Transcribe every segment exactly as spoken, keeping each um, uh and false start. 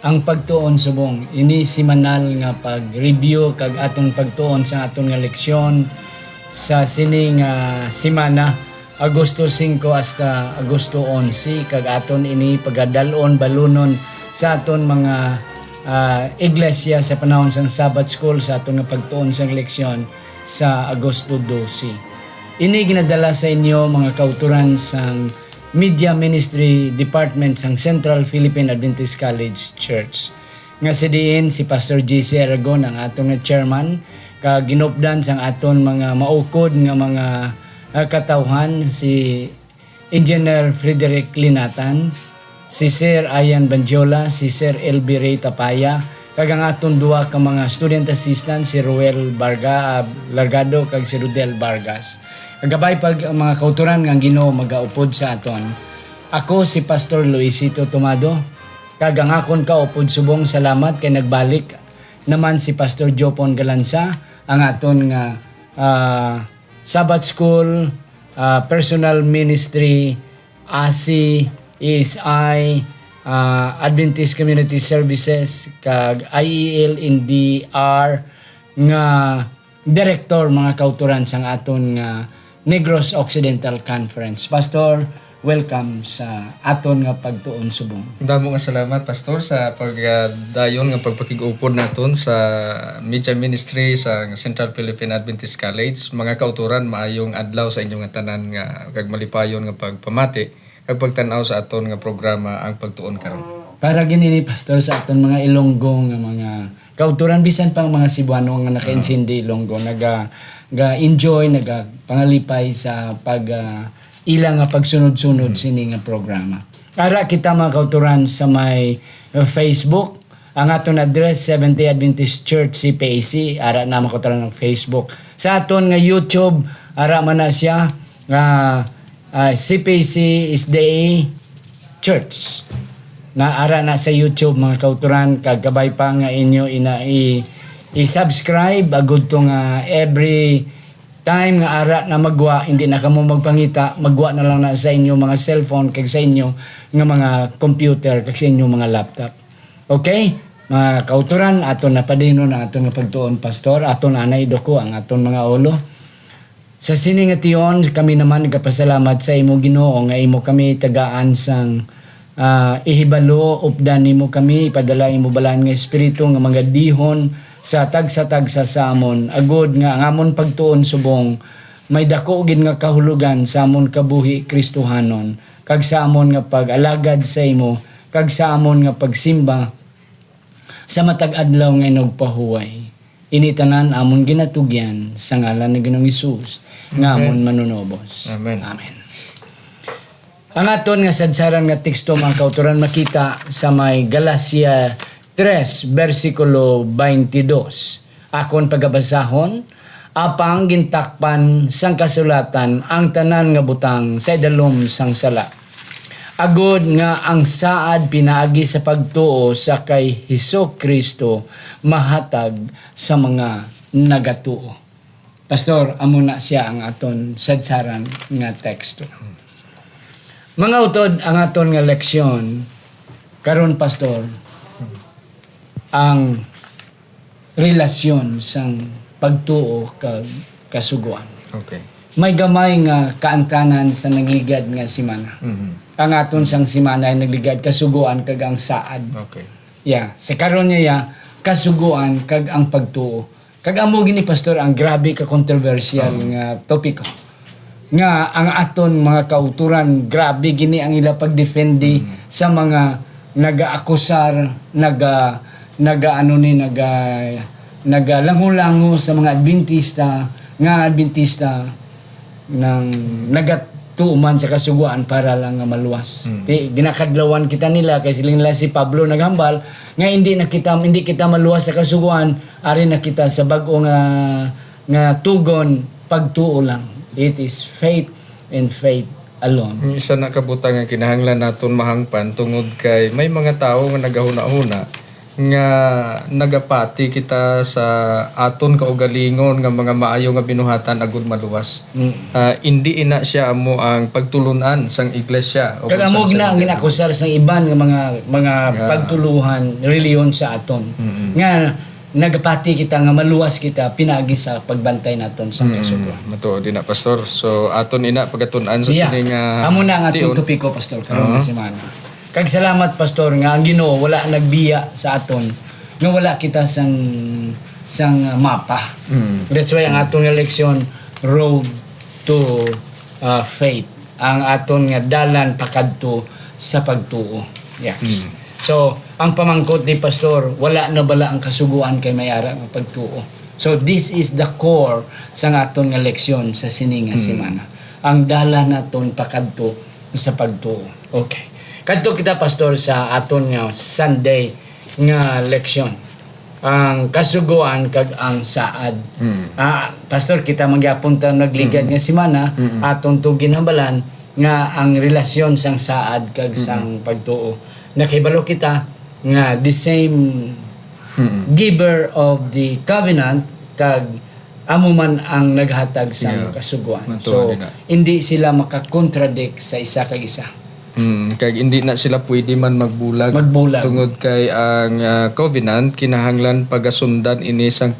Ang pagtuon subong ini semanal nga pag-review kag aton pagtuon sa aton nga leksyon sa sini nga semana, Agosto singko hasta Agosto onse, kag aton ini pagadal-on balunon sa aton mga, ah, iglesia sa panahon sang Sabbath School, sa aton nga pagtuon sang leksyon sa Agosto dose. Ini ginadala sa inyo, mga kauturan, sang Media Ministry Department sang Central Philippine Adventist College Church, nga si diin si Pastor J C Aragon ang aton nga chairman, kag ginupdan sang aton mga maukod nga mga, ah, katawhan, si Engineer Frederick Linatan, si Sir Ian Banjola, si Sir L B Ray Tapaya, kag ang aton duha ka mga student assistant, si Ruel Barga, ah, Largado, kag si Rodel Vargas. Kag kabay pag ang mga kauturan nga ang Ginoo magaupod sa aton. Ako si Pastor Luisito Tomado, kag ang akon kaupod subong salamat kay nagbalik naman si Pastor Jopon Galanza, ang aton nga, ah, Sabbath School, ah, Personal Ministry, A C, A S I, ah, Adventist Community Services, kag I E L N D R nga direktor, mga kauturan, sang aton nga Negros Occidental Conference. Pastor, welcome sa aton nga pagtuon subong. Damo nga salamat, Pastor, sa pagdayon nga pagpakig-upod naton sa media ministry sa Central Philippine Adventist College. Mga kauturan, maayong adlaw sa inyo nga tanan nga kag malipayon nga pagpamati kag pagtan-aw sa aton nga programa, Ang Pagtuon Karon. Para gini ni, Pastor, sa aton mga Ilonggo nga mga kauturan, bisan pa ang mga Cebuano nga naka-intindi Ilonggo, naga-, ga-enjoy, nagapangalipay sa pag, ah, ila nga pagsunod-sunod sini nga programa. Ara kita, mga kauturan, sa may, uh, Facebook. Ang aton address, Seventh-day Adventist Church, C P A C. Ara na, mga kauturan, ang Facebook. Sa aton nga YouTube, ara man na siya, nga, ah, C P A C is the Church. Na ara na sa YouTube, mga kauturan, kag kabay pa nga inyo ina i-, i-subscribe, agud to nga every time nga ara na magwa, hindi na kamo magpangita, magwa na lang na sa inyo mga cellphone, kag sa inyo nga mga computer, kag sa inyo mga laptop. Okay? Mga kauturan, aton na padinon ang aton nga pagtuon, Pastor. Aton anay iduko ang aton mga ulo. Sa sini nga tion, kami naman nagapasalamat sa imo, Ginoo, nga imo kami tagaan sang, ah, ihibalo, updan nimo kami, ipadala imo balaan nga Espiritu nga magadihon sa tagsa-tagsa sa amon, agud nga ang amon pagtuon subong may dako gid nga kahulogan sa amon kabuhi Kristohanon, kag sa amon nga pag-alagad sa imo, kag sa amon nga pagsimba sa matag adlaw nga inugpahuway. Ini tanan amon ginatugyan sa ngalan ni Ginoong Hesus nga Amen. Amon Manunubos. Amen. Amen. Ang aton nga sadsaran nga teksto, mga kauturan, makita sa may Galacia tres, bersikulo twenty-dos. Akon pagabasahon, apang gintakpan sang kasulatan ang tanan nga butang sa idalom sang sala, agud nga ang saad pinaagi sa pagtuo sa kay Jesu-Cristo mahatag sa mga nagatuo. Pastor, amo na siya ang aton sadsaran nga teksto. Mga utod, ang aton nga leksyon karon, Pastor, ang relasyon sang pagtuo kag kasugoan. Okay. May gamay nga kaangtanan sa nagligad nga semana. Mhm. Ang aton sang semana ay nagligad, kasugoan kag ang saad. Okay. Yeah, sa karon niya, kasugoan kag ang pagtuo. Kag amo gini, Pastor, ang grabe ka kontrobersyal Oo. nga topiko. Nga ang aton mga kauturan, grabe gini ang ila pagdefende Mm. sa mga nagaakusar, naga, naga, ano ni, naga, nagalango-lango sa mga Adventista, nga Adventista nang nagatuo man sa kasugoan para lang nga maluwas. Mm. Ti, ginakadlawan kita nila, kay siling nila si Pablo naghambal nga hindi na kita, hindi kita maluwas sa kasugoan, ari na kita sa bag-o nga, nga tugon, pagtuo lang. It is faith and faith alone. Ang isa na ka butang nga kinahanglan naton mahangpan, tungod kay may mga tawo nga nagahuna-huna nga nagapati kita sa aton kaugalingon nga mga maayo nga binuhatan agud maluwas. Mm. Ah, indi ina sia amo ang pagtulun-an sang iglesia o Kag kung amo sang gina-, ang salida. Ginakusar sang iban nga mga, mga Yeah. pagtuluhan, reliyon sa aton. Mm-mm. Nga nagapati kita nga maluwas kita pinaagi sa pagbantay naton sa Mm, kasugoan. Matuod ina, Pastor. So, aton ina pagatun-an sa Yeah. sini nga Amo na ang aton tion. Topiko, Pastor, karon nga Oo. semana. Kag salamat, Pastor, nga ang Ginoo wala nagbiya sa aton nga wala kita sang, sang mapa. Mm. That's why ang aton nga leksyon, Road to, uh, Faith, ang aton nga dalan pakadto sa pagtuo. Yeah. Mm. So, ang pamangkot ni Pastor, wala na bala ang kasugoan kay may ara nga pagtuo? So, this is the core sang aton nga leksyon sa sini nga Mm. semana. Ang dalan naton pakadto sa pagtuo. Okay. Kadto kita, Pastor, sa aton nga Sunday nga leksyon. Ang kasugoan kag ang saad. Mm. Ah, Pastor, kita man gyapon ta nagligad Mm. nga semana, Mm. aton to ginhambalan nga ang relasyon sang saad kag Mm. sang pagtuo. Nakahibalo kita nga the same Mm. giver of the covenant kag amo man ang naghatag sang Yeah. kasugoan. Matuod So, na. hindi sila makakontradict sa isa kag isa. Mm, kag hindi na sila pwede man magbulag. Magbulag. Tungod kay ang, ah, covenant, kinahanglan pagasundan ini sang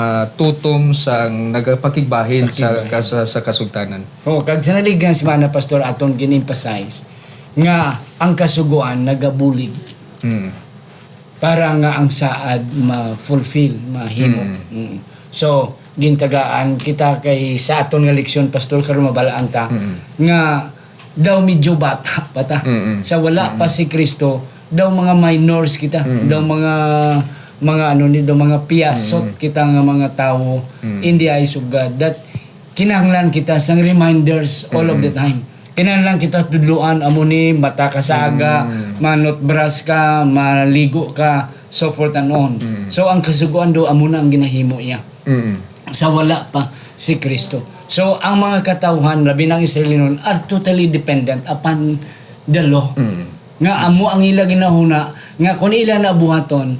pagkamatutom sang nagapakigbahin sa, Pakigbahin. ka-, sa, sa kasugtanan. Oh, kag sa naligad nga semana, Pastor, aton gin-emphasize nga ang kasugoan nagabulig Mm. para nga ang saad ma-fulfill, mahimo. Mm. Mm. So, gintagaan kita kay sa aton nga leksyon, Pastor, karon mabalaan ta Mm. nga daw medyo bata pa ta. Mm. Sa wala pa Mm. si Kristo, daw mga minors kita, Mm. daw mga, mga ano ni, daw mga piyasot Mm. kita nga mga tawo Mm. in the eyes of God. That kinahanglan kita sang reminders all of Mm. the time. Kinahanglan kita tudloan, amo ni, mata ka sa aga, Mm. manutbras ka, maligo ka, so forth and on. Mm. So, ang kasugoan do, amo na ang ginahimo iya. Mm. Sa wala pa si Kristo. So, ang mga katawhan, labi na ang Israelinon, are totally dependent upon the law. Mm. Nga amo ang ila ginahuna, nga kung ila na buhaton,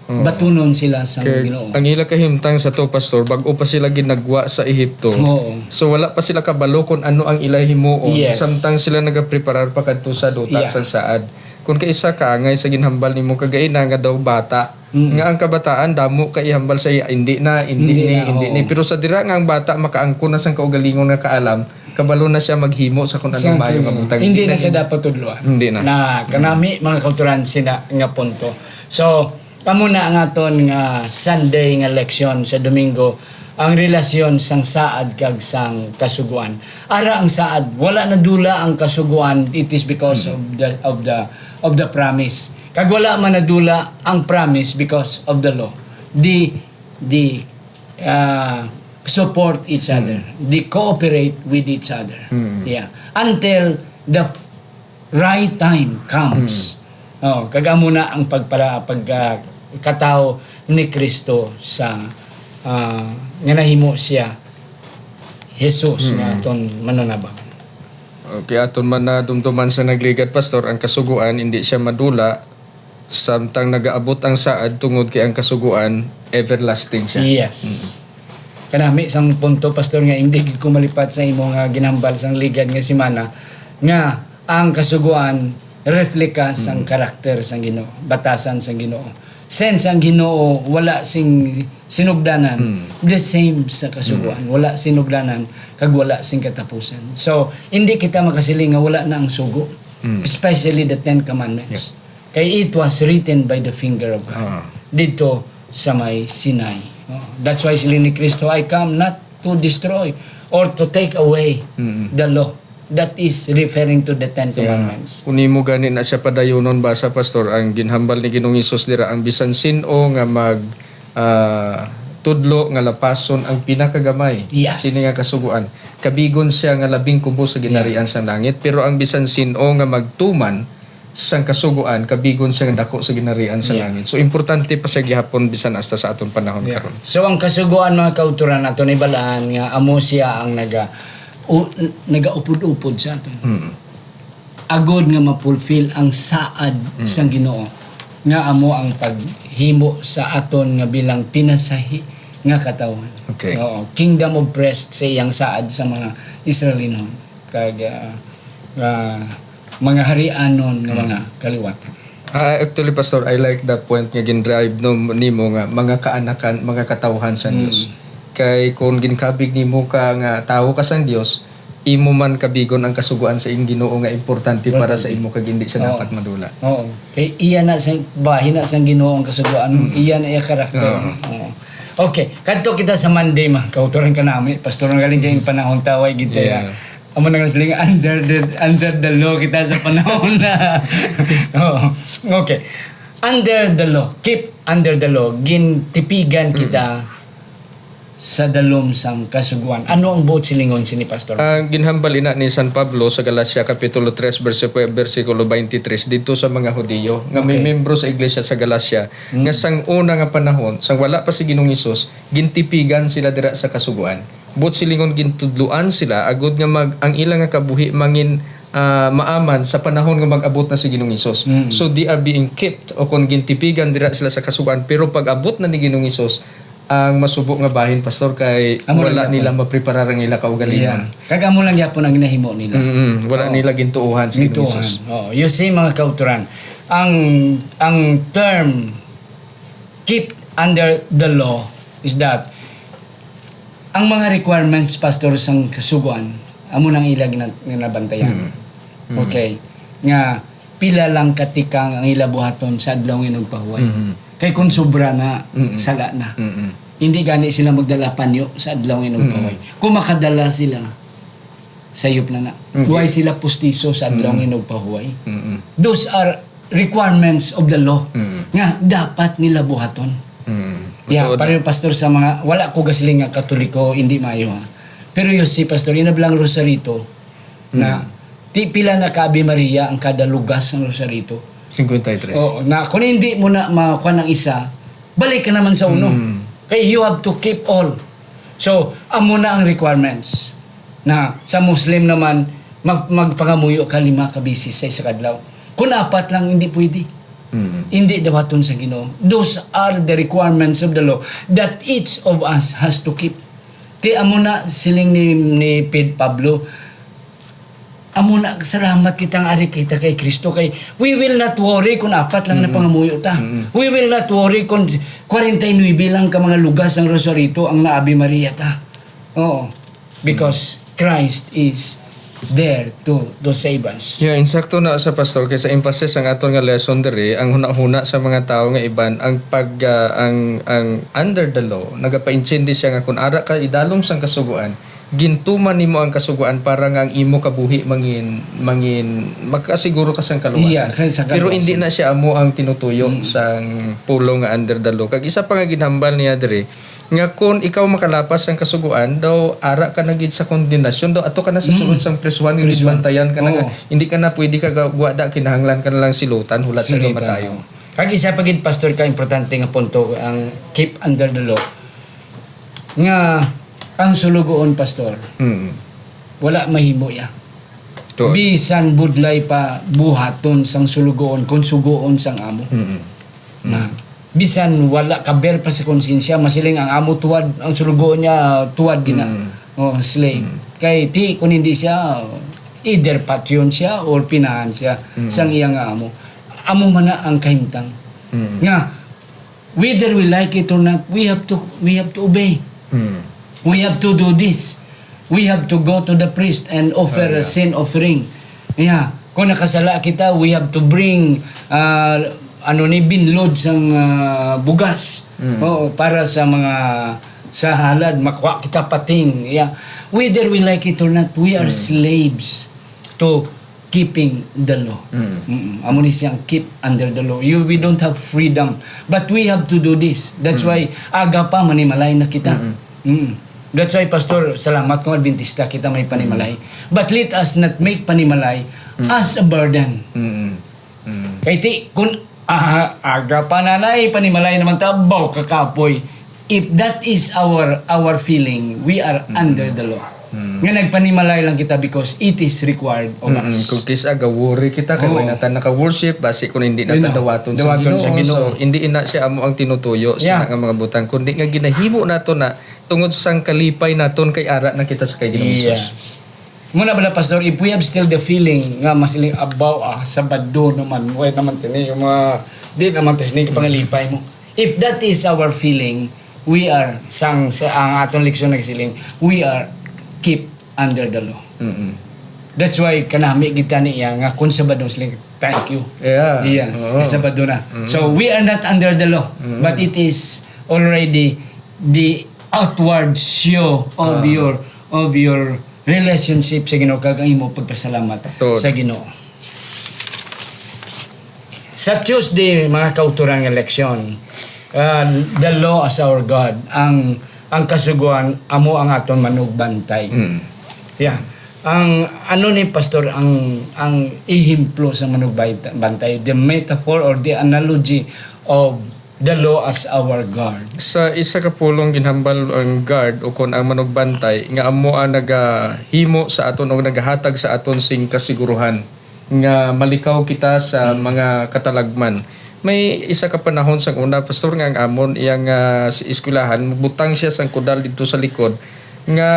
Oo. batunon sila sa Kay Ginoo. Ang ila kahimtang sa to, Pastor, bag-o pa sila ginagwa sa Ehipto. Oo. So, wala pa sila kabalo kung ano ang ila himuon. Yes. Samtang sila nagapreparar pa kadto sa duta Yeah. sa saad. Kung kaisa ka angay sa ginhambal nimo kagaina nga daw bata, Mm. nga ang kabataan damo ka ihambal sa iya, "Hindi na, hindi Hindi ni, na, hindi oo. ni." Pero sa dira nga ang bata makaangkon na sang kaugalingon nga kaalam, kabalo na siya maghimo sa kung anong Sa maayo nga kung butang. hindi Hindi na na siya himo. dapat tudloan. Hindi na. Na, kanami, mga kautoran, sina nga punto. So, amo na ang aton nga Sunday nga leksyon sa Domingo, ang relasyon sang saad kag sang kasugoan. Ara ang saad, wala nadula ang kasugoan, it is because Mm. of the, of the, of the promise. Kag wala man nadula ang promise because of the law. Di, di, ah, support each other. Mm. Di cooperate with each other. Mm. Yeah. Until the right time comes. Mm. Oh, kag amo na ang pagpala-, pag, ah, katawo ni Kristo sa, ah, nga nahimo siya Jesus nga Mm. aton manunabang. Okay, aton man na dumduman sa nagligad, Pastor, ang kasugoan, hindi siya madula samtang nagaabot ang saad, tungod kay ang kasugoan, everlasting siya. Yes. Mm. Kanami sang punto, Pastor, nga hindi gid ko malipat sa imo nga ginhambal sang ligad nga semana, nga ang kasugoan replika sang Mm. karakter sang Ginoo, batasan sang Ginoo. Since ang Ginoo wala sing sinugdanan, Mm. the same sa kasugoan, Mm. wala sinugdanan, kag wala sing katapusan. So, hindi kita makasiling nga wala na ang sugo, Mm. especially the Ten Commandments. Yeah. Kay it was written by the finger of God Ah. didto sa may Sinai. Oh, that's why siling ni Kristo, "I come not to destroy or to take away Mm. the law." That is referring to the Ten Yeah. Commandments. Kung imo gani na siya padayonon, basa, Pastor, ang ginhambal ni Ginoong Hesus dira, ang bisan sin-o nga mag, ah, tudlo nga lapason ang pinakagamay Yes. sini nga kasugoan, kabigon siya nga labing kubos sa Yeah. ginharian sang langit, pero ang bisan sin-o nga magtuman sang kasugoan, kabigon siya nga dako sa ginharian sa Yeah. langit. So, importante pa siya gihapon bisan hasta sa aton panahon Yeah. karon. So, ang kasugoan, mga kautoran, ato ni balaan nga amo siya ang naga-, u-, nagaupod-upod sa aton. Mm. Agod nga ma-fulfill ang saad Mm. sang Ginoo. nga amo ang paghimo sa aton nga bilang pinasahi nga katawhan. Okay. Oo, kingdom oppressed sa iyang saad sa mga Israelinon, kag ah, ah, mga harianon nga mga kaliwatan. Ah, actually, Pastor, I like the point nga gin-drive no, nimo nga mga kaanakan, mga katawhan sa Dios. Kay kung ginkabig nimo ka nga tawo ka sang Dios, imo man kabigon ang kasugoan sa iyang Ginoo nga importante para sa imo kag hindi siya dapat madula. Oo. Kay iya na sa bahin na sang Ginoo ang kasugoan, iya na iya karakter. Oo. Okay, kadto kita sa Monday, mga kautoran ka nami. Pastor, ang galing kay panahon taway gid kaya. Amo na nga sila, under the under the law kita sa panahon na. Oo. Okay. Under the law, keep under the law, gintipigan kita sa dalom sang kasugoan. Ano ang buot silingon sini, Pastor? Ang ginhambal ina ni San Pablo sa Galacia Kapitulo three, bersikulo, bersikulo twenty-three, didto sa mga Hudiyo nga may membro sa iglesia sa Galacia nga sang una nga panahon, sang wala pa si Ginoong Hesus, gintipigan sila dira sa kasugoan. Buot silingon, gintudloan sila agod nga mag, ang ila nga kabuhi mangin ah, maaman sa panahon nga mag-abot na si Ginoong Hesus. So they are being kept, o kon gintipigan dira sila sa kasugoan, pero pag-abot na ni Ginoong Hesus, ang masubo nga bahin, Pastor, kay wala nila mapreparar ang ila kaugalingon. Kag amo lang gyapon ang ginahimo nila. Mm, wala nila gintuohan si Ginoong Hesus. Oh, you see, mga kautoran, ang ang term keep under the law is that ang mga requirements, Pastor, sang kasugoan, amo nang ila gina- ginabantayan. Okay. Nga pila lang katikang ang ila buhaton sa adlaw nga inugpahuway. Kay kung sobra na, sala na. Hindi gani sila magdala panyo sa adlaw nga inugpahuway. Kung makadala sila, sayop na na. Why sila pustiso sa adlaw nga inugpahuway? Those are requirements of the law nga dapat nila buhaton. Yeah, pareho, Pastor, sa mga, wala ko gasiling nga Katoliko, hindi maayo, ha. Pero you see, Pastor, inablang Rosarito na ti pila na ka Ave Maria ang kada lugas ng Rosarito. Cincuenta y tres. Oo, na kung hindi mo na makuha ng isa, balik ka naman sa uno. Kaya you have to keep all. So, amo na ang requirements na sa Muslim naman, mag, magpangamuyo ka lima ka bisis sa isa ka adlaw. Kung apat lang, hindi pwede. Hindi dawaton sa Ginoo. Those are the requirements of the law that each of us has to keep. Ti amo na siling ni, ni Ped Pablo, amo na, salamat kita nga ari kita kay Kristo, kay we will not worry kung apat lang na pangamuyo ta. We will not worry kung kwarenta y nuebe lang ka mga lugas ang Rosarito ang na Ave Maria ta. Oo. Because Christ is there to to save us. Yeah, insakto na sa, Pastor, kay sa emphasis ang aton nga lesson diri, ang hunahuna sa mga tawo nga iban, ang pag ah, ang ang under the law, nagapaintindi siya nga kun ara ka idalom sang kasugoan, gintuman nimo ang kasugoan para nga ang imo kabuhi mangin mangin makasiguro ka sang kaluwasan. Yeah, kay sa kaluwasan. Pero hindi na siya amo ang tinutuyo sang pulong nga under the law. Kag isa pa nga ginhambal niya diri, nga kon ikaw makalapas sang kasugoan, daw ara ka na gid sa kondenasyon, daw ato ka na sa sulod sang prisuhan, nga ginbantayan ka na nga, hindi ka na pwede ka ga-, guwada, kinahanglan ka na lang silutan, hulat sa kamatayon. Kag isa pa gid, Pastor, ka importante nga punto ang keep under the law, nga ang sulugoon, Pastor, wala mahimo ya. Bisan budlay pa buhaton sang sulugoon, kon sugoon sang amo. Na bisan wala kaber pa sa konsensya, masiling ang amo tuwad, ang sulugoon niya tuwad gina, o slave. Kay ti kun hindi siya, either patyon siya or pinahan siya sang iyang amo. Amo man na ang kahimtang. Nga whether we like it or not, we have to we have to obey. We have to do this. We have to go to the priest and offer a sin offering. Yeah. Kung nakasala kita, we have to bring, ah, ano ni, binlod sang, ah, bugas. Oo, para sa mga, sa halad, makuha kita pating. Yeah. Whether we like it or not, we are slaves to keeping the law. Mm-mm. Amo ni siyang keep under the law. You, we don't have freedom, but we have to do this. That's why aga pa manimalay na kita. Mm. That's why, Pastor, salamat kung Adventista kita may panimalay. But let us not make panimalay as a burden. Kay ti, kung, ah, aga pa na na, eh, panimalay naman ta, baw kakapoy. If that is our our feeling, we are under the law. Mm. Nga nagpanimalay lang kita because it is required of Mm-mm. us. Kung kis-a, gawori kita, kay Oo. wala ta naka-worship, basi kung hindi na Yun ta na. dawaton sa Dawaton sa Ginoo, Ginoo. so, hindi ina siya amo ang tinutuyo sa Yeah. nga mga butang, kundi nga ginahimo nato na tungod sang kalipay naton kay ara na kita sa kay Ginoong Jesus. Yes. Muna bala, Pastor, if we have still the feeling nga masiling abaw, ah, Sabado naman, way naman tini, yung mga, di naman tas ni pangalipay mo. If that is our feeling, we are, sang, sa, ang aton leksyon nagsiling, we are keep under the law. Mm-mm. That's why kanami kita niya nga kung Sabado siling, thank you. Yeah. Yes, Oo. kay Sabado na. Mm-mm. So, we are not under the law, Mm-mm. but it is already the outward show of Ah. your, of your relationship sa Ginoo kag ang imo pagpasalamat Tuod. sa Ginoo. Sa Tuesday, mga kautoran nga leksyon, ah, the law as our God, ang, ang Kasugoan amo ang aton manugbantay. Mm. Yeah. Ang ano ni Pastor ang, ang ehemplo sa manugbantay, the metaphor or the analogy of the law as our guard? Sa isa ka pulong ginhambal ang guard o kon ang manugbantay nga amo ang nagahimo sa aton o nagahatag sa aton sing kasiguruhan nga malikaw kita sa Mm. mga katalagman. May isa ka panahon sang una, Pastor, nga ang amon iyang, ah, sa eskwelahan, butang siya sang kudal didto sa likod, nga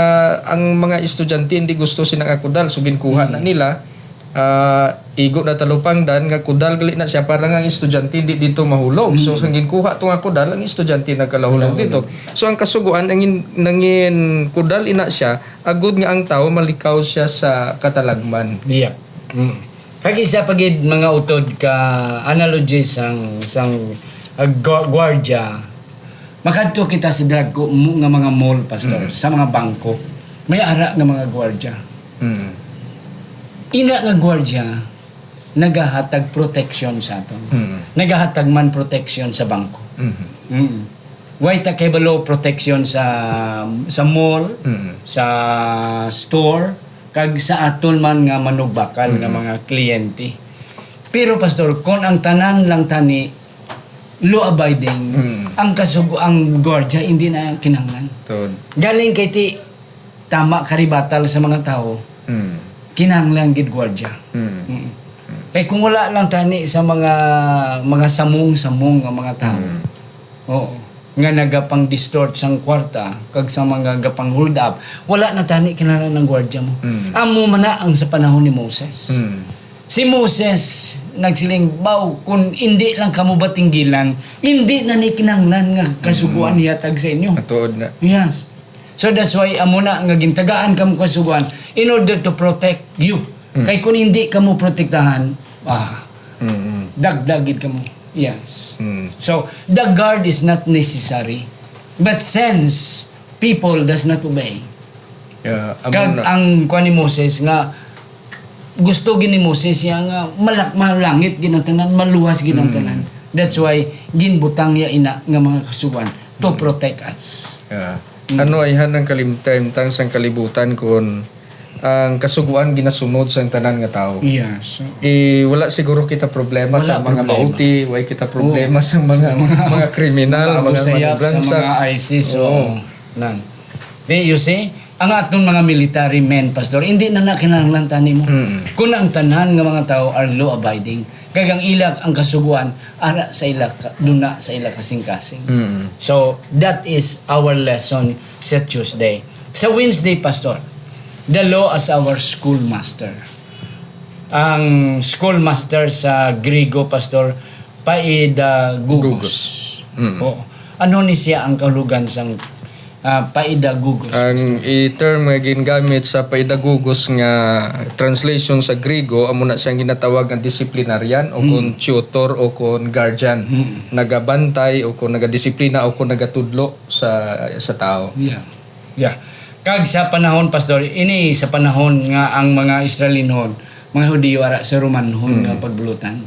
ang mga estudyante hindi gusto sina nga kudal, so ginkuha na Mm. nila, ah, igo na talupangdan nga kudal gali na siya para nga ang estudyante hindi dito mahulog. So, Mm. sang ginkuha to nga kudal, ang estudyante nagkalahulog Kalahulog. dito. So, ang kasuguan, nangin, nangin kudal ina siya, agud nga ang tawo malikaw siya sa katalagman. Yep. Mm. Kag isa pa gid, mga utod ka analogy sang, sang, ah, gwa-, gwardya, makadto kita sa dagko mo nga mga mall, Pastor, Mm. sa mga bangko. May ara nga mga gwardya. Mm. Ina nga gwardya, nagahatag protection sa aton. Mm. Nagahatag man protection sa bangko. Mm. Mm. Way ta kahibalo protection sa, sa mall, Mm. sa store, kag sa aton man nga manugbakal nga Mm. mga kliyente. Pero, Pastor, kung ang tanan lang tani law-abiding, Mm. ang kasug-, ang gwardya hindi na kinahanglan. Tuod. Galing kay ti, tama ka ribatal sa mga tawo, Mm. kinahanglan gid gwardya. Mm. Mm. Kay kung wala lang tani sa mga, mga samong-samong nga mga tawo, Mm. oo, nga nagapang-distort sang kwarta kag sa mga gapang-hold up, wala na tani kinahanglan ang gwardya mo. Mm. Amo man na ang sa panahon ni Moses. Mm. Si Moses nagsiling, "Baw, kung indi lang kamo batinggilan, indi na ni kinahanglan nga kasuguan Mm. ihatag sa inyo." Matuod na. Yes. So that's why amo na nga gintagaan kamo kasuguan in order to protect you. Mm. Kay kung hindi kamo protektahan, ah, Mm-mm. dagdag gid kamo. Yes. Mm. So, the guard is not necessary. But since people does not obey, Yeah, amo kag na. ang kuwan ni Moses nga gusto gid ni Moses siya nga malak-, malangit gid ang tanan, maluwas gid ang Mm. tanan. That's why ginbutang niya ina nga mga kasuguan to Mm. protect us. Yeah. Mm. Ano, ayhan ang kalimtang sang kalibutan kon ang kasuguan ginasunod sang tanan nga tawo? Yeah, so Eh, wala siguro kita problema Wala sa mga problema. bauti, wala kita problema Oo. sa mga, Mga mga kriminal, mga mga abusayap, sa manobransa. mga ISIS, Oo. oo. Nan. Di, you see, ang aton mga military men, Pastor, hindi na na kinahanglan tani mo. Mm. Kung ang tanan nga mga tao are law-abiding, kag ang ila, ang kasuguan, ara sa ila, ka-, duna sa ila kasing-kasing. Mm. So, that is our lesson sa Tuesday. Sa Wednesday, Pastor, the law as our schoolmaster. Ang schoolmaster sa Griego, Pastor, paedagogos. Gogos. Mm. Oo. Ano ni siya ang kahulugan sang, ah, paedagogos, Ang Pastor? i-term nga gingamit sa paedagogos nga translation sa Griego, amo na siyang ginatawag nga disciplinarian o Mm. kon tutor o kon guardian. Mm. Nagabantay o kon nagadisiplina o kon nagatudlo sa, sa tao. Yeah. Yeah. Kag sa panahon, Pastor, ini sa panahon nga ang mga Israelinhon, mga Hudiyo ara sa Romanhon Mm. nga pagbulotan.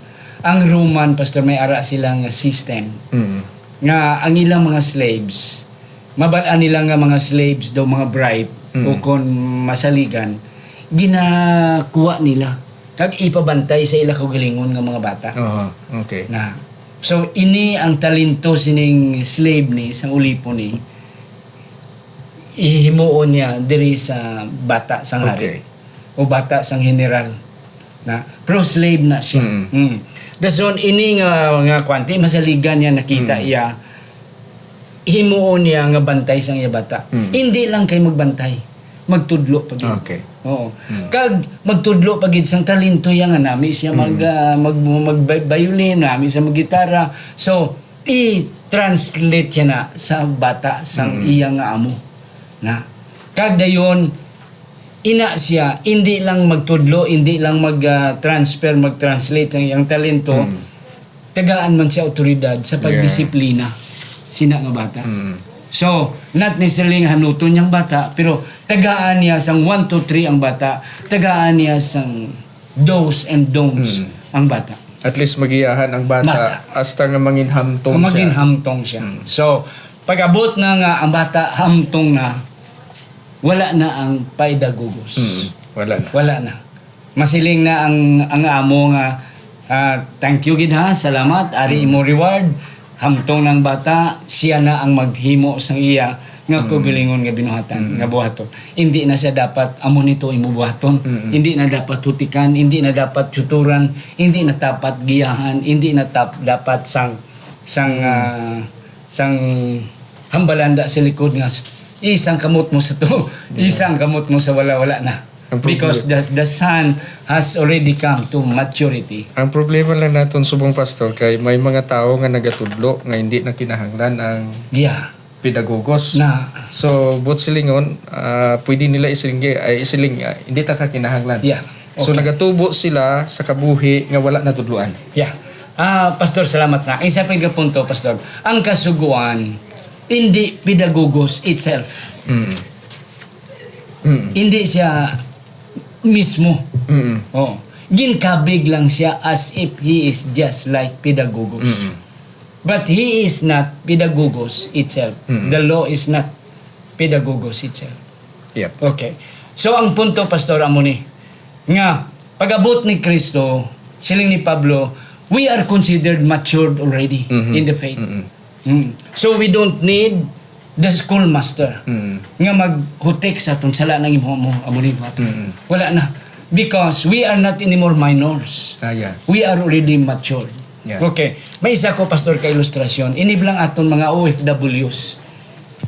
Ang Roman, Pastor, may ara sila nga system Mm. nga ang ilang mga slaves, mabal-an nila nga mga slaves daw mga bright Mm. o kon masaligan, ginakuha nila kag ipabantay sa ila kaugalingon nga mga bata. Aha, okay. Na. So, ini ang talento sining slave ni, sang ulipo ni. ihimuon niya diri sa bata sang hari, okay, o bata sang general. Na, pro-slave na siya. Mm. Mm. Dason, ini nga, nga kwanti, masaligan niya nakita, mm, iya, himuon niya nga bantay sang iya bata. Mm. Hindi lang kay magbantay, magtudlo pa gid. Okay. Oo. Mm. Kag magtudlo pa gid sang talento iya nga nami siya mag, mm, ah, mag, mag, violin, nami siya mag-gitara. So, i-translate siya na sa bata sang, mm, iya nga amo. Na. Kag dayon, ina siya, hindi lang magtudlo, hindi lang mag, ah, transfer, mag-translate ang iyang talento. Mm. Tagaan man siya awtoridad sa, yeah, pagdisiplina sina nga bata. Mm. So, not necessarily nga hanuton niyang bata, pero tagaan niya sang one, two, three ang bata, tagaan niya sang do's and don'ts, mm, ang bata. At least magiyahan ang bata, bata, hasta nga manginhamtong siya. Manginhamtong siya. Mm. So, pag-abot na nga ang bata hamtong na, wala na ang pedagogos. Mm, wala na. Wala na. Masiling na ang, ang amo nga, ah, "Thank you gid ha, salamat, ari, mm, imo reward." Hamtong nang bata, siya na ang maghimo sang iya nga, mm, kaugalingon nga binuhatan, mm, nga buhaton. Hindi na siya dapat, "Amo ni to imo buhaton." Mm. Hindi na dapat hutikan, hindi na dapat tutoran, hindi na dapat giyahan, hindi na tap-, dapat sang, sang, mm, ah, sang hambalanda sa likod nga, "Isang kamot mo sa to, yeah, isang kamot mo sa wala, wala na." Ang proble- Because the, the son has already come to maturity. Ang problema lang naton subong, Pastor, kay may mga tawo nga nagatudlo nga hindi na kinahanglan ang, yeah, pedagogos. Na. So, buot silingon, ah, pwede nila isiling, ay, isiling, ah, "Hindi ta ka kinahanglan." Yeah. So, okay, nagatubo sila sa kabuhi nga wala natudloan. Yeah. Ah, Pastor, salamat na. Isa pa nga punto, Pastor. Ang kasugoan, hindi pedagogos itself. Mm. Mm. Hindi siya mismo. Mm. Oh. Ginkabig lang siya as if he is just like pedagogos. Mm. But he is not pedagogos itself. Mm. The law is not pedagogos itself. Yep. Okay. So, ang punto, Pastor, amo ni, nga pag-abot ni Kristo, siling ni Pablo, we are considered matured already, mhm, in the faith. Mm-mm. Mm. So, we don't need the schoolmaster, mm, nga maghutik sa aton, "Sala nang imo mo, amo ni mo ato." Mm. Wala na. Because we are not anymore minors. Ah, yeah. We are already matured. Yeah. Okay. May isa ko, Pastor, ka ilustrasyon. Ini lang aton mga O F Ws,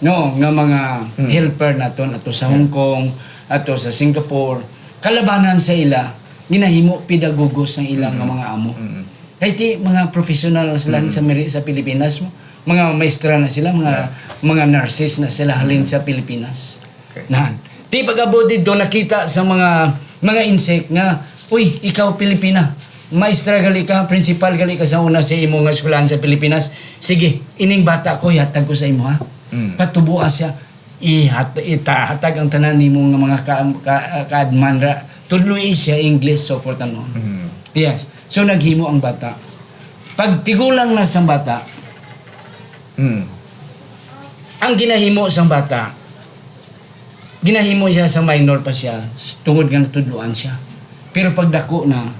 no, nga mga, mm, helper naton ato sa, yeah, Hong Kong, ato sa Singapore. Kalabanan sa ila, ginahimo pedagogos ang ila nga, mm, mga amo. Mm. Kay ti mga professional na sila, mm, sa Meri-, sa Pilipinas, mga maestra na sila, mga, yeah, mga nurses na sila halin, mm, sa Pilipinas. Okay. Nan. Ti pag-abot dito, nakita sa mga, mga insect nga, "Uy, ikaw Pilipina, maestra gali ka, principal gali ka sa una sa imo nga eskwelahan sa Pilipinas. Sige, ining bata ko, ihatag ko sa imo, ha? Mm. Patuboa siya. Ihat-, itahatag ang tanan nimo nga mga ka-, ka-, kaadman ra. Tudloi siya English, so forth and on." Mm. Yes. So, naghimo ang bata. Pag tigulang na sang bata, mm, ang ginahimo sang bata, ginahimo siya sa minor pa siya, s-, tungod nga natudloan siya. Pero pag dako na,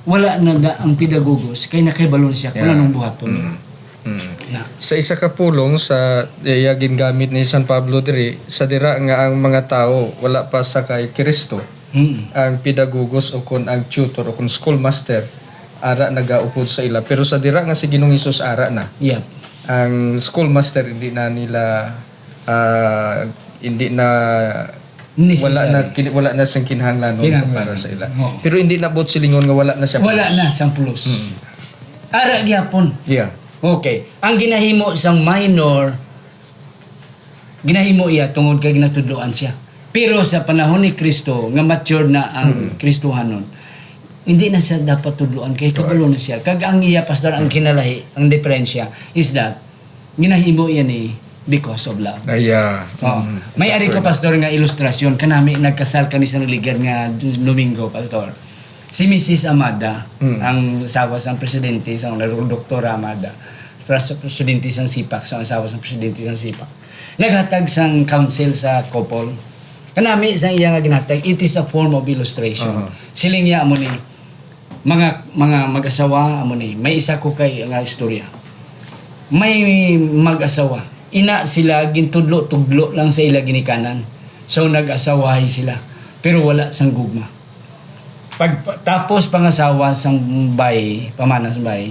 wala na, na ang pedagogos, kay nakahibalo na siya kung, yeah, anong buhaton. Mm. Mm. Yeah. Sa isa ka pulong sa iya gingamit ni San Pablo diri, sa dira nga ang mga tawo wala pa sa kay Cristo, mm, ang pedagogos o kon ang tutor o kon schoolmaster, ara nagaupod sa ila. Pero sa dira nga si Ginoong Hesus ara na, yeah, ang schoolmaster hindi na nila, ah, hindi na, wala na, necessary, kini-, wala na siyang kinahanglanon, kinahanglanon, para sa ila. Oo. Pero hindi na buot silingon nga wala na siya pulos. Wala na siyang pulos. Mm. Ara gyapon. Yeah. Okay. Ang ginahimo sang minor, ginahimo iya tungod kay ginatudloan siya. Pero sa panahon ni Kristo, nga matured na ang, mm, Kristohanon, hindi na siya dapat tudloan kay, correct, kabalo na siya. Kag ang iya, Pastor, ang, mm, kinalahi, ang diferensya is that ginahimo iya ni because of love. Ay, yeah. Oo. Mm. May ari ko, sakto na, Pastor, nga ilustrasyon. Kanami nagkasal kami sa religion nga Domingo, Pastor. Si Missus Amada, mm, ang asawa sang presidente sa una, Doktora Amada, pres-, presidente sang sipak, sa asawa sang presidente sang sipak. Naghatag sang counsel sa couple. Kanami sa iya nga ginhatag, it is a form of illustration. Aha. Siling niya, amo ni, mga, mga mag-asawa, amo ni, may isa ko kay nga istorya. May mag-asawa, Ina sila gintudlo-tudlo lang sa ila ginikanan. So, nag-asawahay sila, pero wala sang gugma. Pag tapos pangasawa sang bay, pamana sang bay,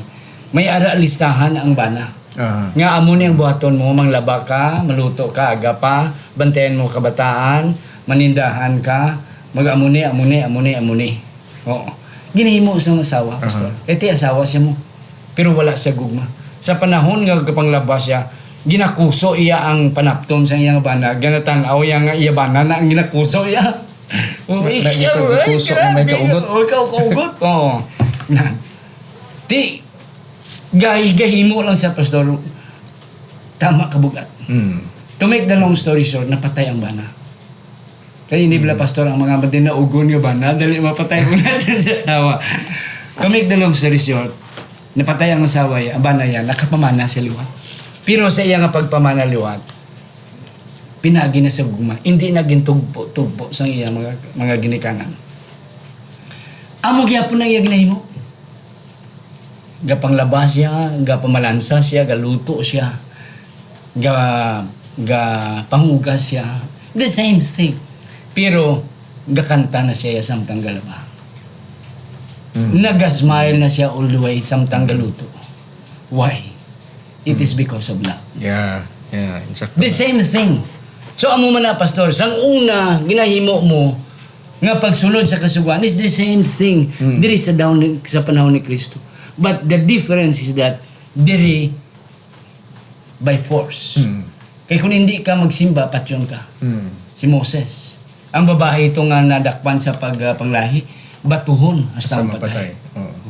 may ara listahan ang bana. Aha. Nga amo ni ang buhaton mo, manglaba ka, maluto ka, aga pa, bantayan mo kabataan, manindahan ka, mag-amo ni, amo ni, amo ni, amo ni. Oo. Ginahimo sang asawa, Aha. pastor. Kay ti asawa siya mo. Pero wala siya gugma. Sa panahon nga gapanglaba siya, ginakuso iya ang panapton sa iyang bana. Ganatan-aw iya nga iya bana na ang ginakuso iya. Oh, Na- na- ikaw, ikaw, ay, kuso nga may grabe. kaugot. Oh, ikaw kaugot. Oo. Na. Ti, gay, gahimo lang sa pastor. Tama ka bugat. Mm. To make the long story short, napatay ang bana. Kay hindi bala, Mm. pastor, ang mga matinaugon nga bana, dali mapatay mo natin sa asawa. To make the long story short, napatay ang asawa, ang bana yan, nakapamana sa liwat. Pero sa iya nga pagpamana liwat, pinagi na sa gugma, hindi na gintugpo-tugpo sa iya mga, mga ginikanan. Amo gyapon ang iya ginahimo. Gapanglaba siya, gapamalansa siya, galuto siya, ga, gapangugas siya. The same thing. Pero gakanta na siya samtang galaba. Mm. Nagasmile na siya all the way samtang galuto. Why? It is Mm. because of love. Yeah, yeah, insakto The na. same thing. So, amo man na, Pastor, sang una, ginahimo mo nga pagsunod sa Kasugoan is the same thing Mm. diri sa dahon ni, sa panahon ni Kristo. But the difference is that diri by force. Mm. Kay kung hindi ka magsimba, patyon ka. Mm. Si Moses. Ang babayi ito nga nadakpan sa pag, ah, panglahi, batuhon hasta Hasta mapatay. mapatay. Oo.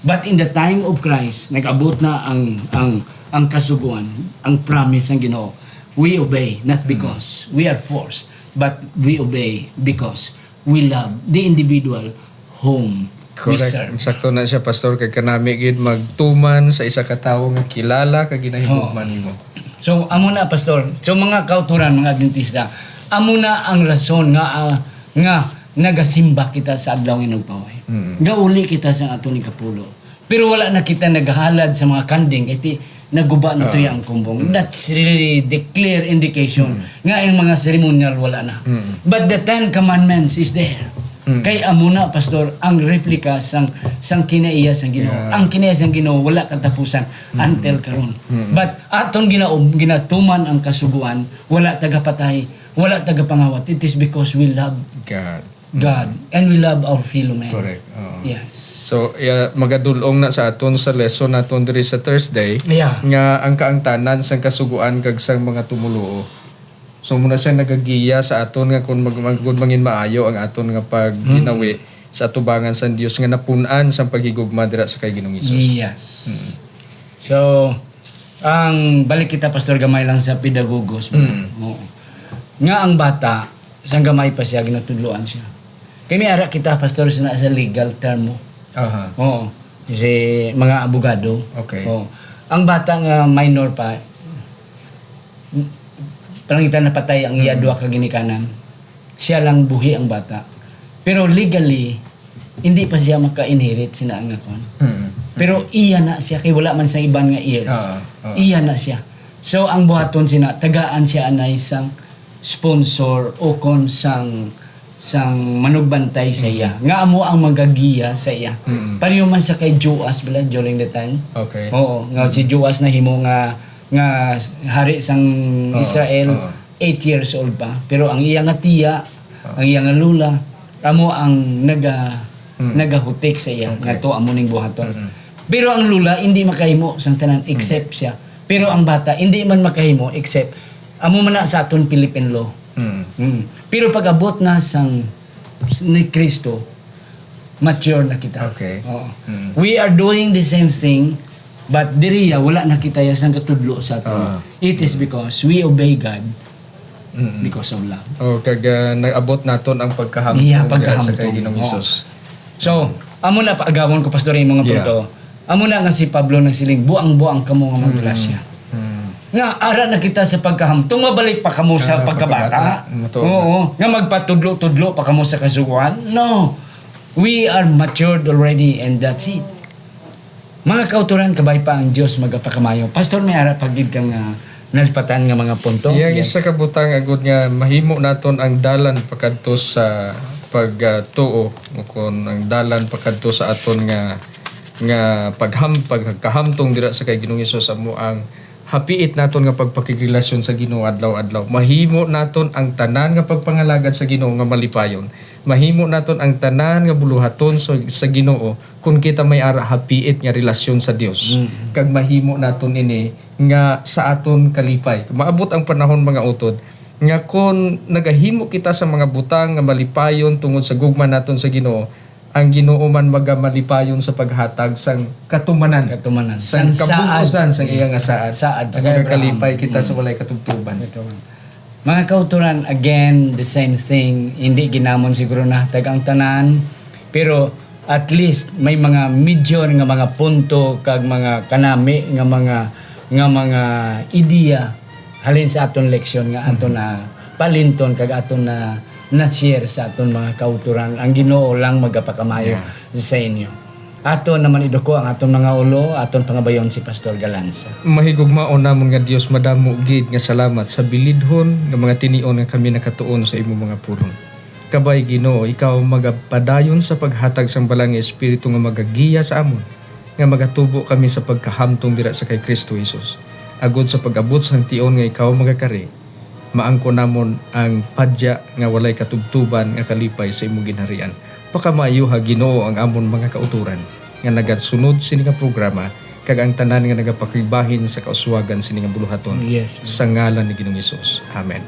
But in the time of Christ, nag-abot na ang, ang, ang Kasugoan, ang promise ng Ginoo. We obey, not Mm. because we are forced, but we obey because we love the individual whom we Correct. serve. Sakto na siya, Pastor, kay kanami gid magtuman sa isa ka tawo nga kilala kag ginahigugma Oo. nimo. So, amo na, Pastor. So, mga kauturan, mga Adventista, amo na ang rason nga, ah, nga nagasimba kita sa adlaw nga nagpaway. Mm. Gauli kita sa aton ikapulo. Pero wala na kita naghalad sa mga kanding, kay ti-, naguba na to Oo. yang kumbong. Mm. That's really the clear indication Mm. nga ang mga ceremonial wala na. Mm. But the Ten Commandments is there. Mm. Kay amo na, Pastor, ang replika sang, sang kinaiya sang Ginoo. Yeah. Ang kinaiya sang Ginoo wala katapusan Mm. until karon. Mm. But aton ginaub-, ginatuman ang Kasugoan, wala tagapatay, wala tagapangawat. It is because we love God. God, and we love our fellow men. Correct. Oo. Yes. So, yeah, magadul-ong na sa aton sa lesson naton diri sa Thursday Yeah. nga ang kaangtanan sang Kasugoan kag sang mga tumoluo. So, muna siya nagagiya sa aton nga kung mag-, mag-, kung mangin maayo ang aton nga pagginawi Mm. sa atubangan sang Dios nga napun-an sang paghigugma dira sa kay Ginoong Hesus. Yes. Mm. So, ang balik kita, Pastor, gamay lang sa pedagogos. Mm. Oo. Nga ang bata, sang gamay pa siya, ginatudloan siya. Kay may ara kita, Pastor, sa, sa legal term mo. Aha. Oo. Kasi mga abogado. Okay. Oo. Ang bata nga minor pa, parang kita napatay ang iya Mm. duha ka ginikanan. Siya lang buhi ang bata. Pero legally, hindi pa siya maka-inherit sina ang akon. Mm. Pero Mm. iya na siya, kay wala man sa iban nga heirs. Oo, oo. Iya na siya. So, ang buhaton sina, tagaan siya anay sang sponsor o kon sang, sang manugbantay sa iya. Mm. Nga amo ang magagiya sa iya. Mm. Pareho man sa kay Joas, bala, during the time. Okay. Oo, nga Mm. si Joas nahimo nga, nga hari sang Oo, Israel, oo. eight years old pa. Pero ang iya nga tiya, Ah. ang iya nga lola, amo ang naga-, Mm. nagahutik sa iya, Okay. nga to amo ning buhaton. Mm-mm. Pero ang lola, hindi makahimo sang tanan Mm. except siya. Pero ang bata, hindi man makahimo except, amo man na sa aton Philippine law. Mm. Mm. Pero pag-abot na sang, ni Kristo, mature na kita. Okay. Oo. Mm. We are doing the same thing, but diri ya, wala na kita ya sang katudlo sa aton. Ah. It is Mm. because we obey God Mm-mm. because of love. Oh, kag, ah, nag-abot naton ang pagkahamtong Iya, diha sa kay pagkahamtong. Ginoong Oo. Hesus. So, amo na paagawon ko, Pastor, imo nga Yeah. punto. Amo na nga si Pablo nagsiling, "Buang-buang kamo nga mga Mm. gracia." Mm. Nga ara na kita sa pagkahamtong, mabalik pa kamo sa Ah, pagkabata. pagkabata. Matuod Oo, na. Nga magpatudlo-tudlo pa kamo sa Kasugoan. No. We are matured already and that's it. Mga kauturan, kabay pa ang Dios magapakamayo. Pastor, may ara pa gid ka nga nalipatan nga mga punto. Iyang Yes. isa ka butang agud nga mahimo naton ang dalan pakadto sa pagtuo, o kon ang dalan pakadto sa aton nga, nga pagham-, pagkahamtong dira sa kay Ginoong Hesus, amo ang hapiit naton nga pagpakigrelasyon sa Ginoo adlaw-adlaw. Mahimo naton ang tanan nga pagpangalagad sa Ginoo nga malipayon. Mahimo naton ang tanan nga buluhaton sa, sa Ginoo kung kita may ara hapiit nga relasyon sa Dios. Mm. Kag mahimo naton ini nga sa aton kalipay. Maabot ang panahon, mga utod, nga kon nagahimo kita sa mga butang nga malipayon tungod sa gugma naton sa Ginoo, ang Ginoo man magamalipayon sa paghatag sang katumanan, Katumanan. sang Sang saad. kabug-usan sang iya nga saad. Saad At kay Abraham. magalipay kita sa Mm. walay katubtuban. Ito man. Mga kauturan, again, the same thing. Hindi ginamon siguro nahatag ang tanan, pero at least may mga major nga mga punto kag mga kanami nga mga, nga mga ideya halin sa aton leksyon nga aton na palinton kag aton na na-share sa aton mga kauturan. Ang Ginoo lang magapakamayo Yeah. sa inyo. Aton naman iduko ang aton mga ulo, aton pangabayon si Pastor Galanza. Mahigugmaon namon nga Dios, madamo gid nga salamat sa bilidhon nga mga tinion nga kami nakatuon sa imo mga pulong. Kabay, Ginoo, ikaw magapadayon sa paghatag sang Balaang nga Espiritu nga magagiya sa amon, nga magatubo kami sa pagkahamtong dira sa kay Kristo Jesus, agud sa pag-abot sang tion nga ikaw magakari. Maangkon namon ang padya nga walay katubtuban nga kalipay sa imo ginharian. Pakamaayuha, Ginoo, ang amon mga kauturan nga nagasunod sini nga programa, kag ang tanan nga nagapakigbahin sa kauswagan sini nga buluhaton. Yes. Sa ngalan ni Ginoong Hesus. Amen.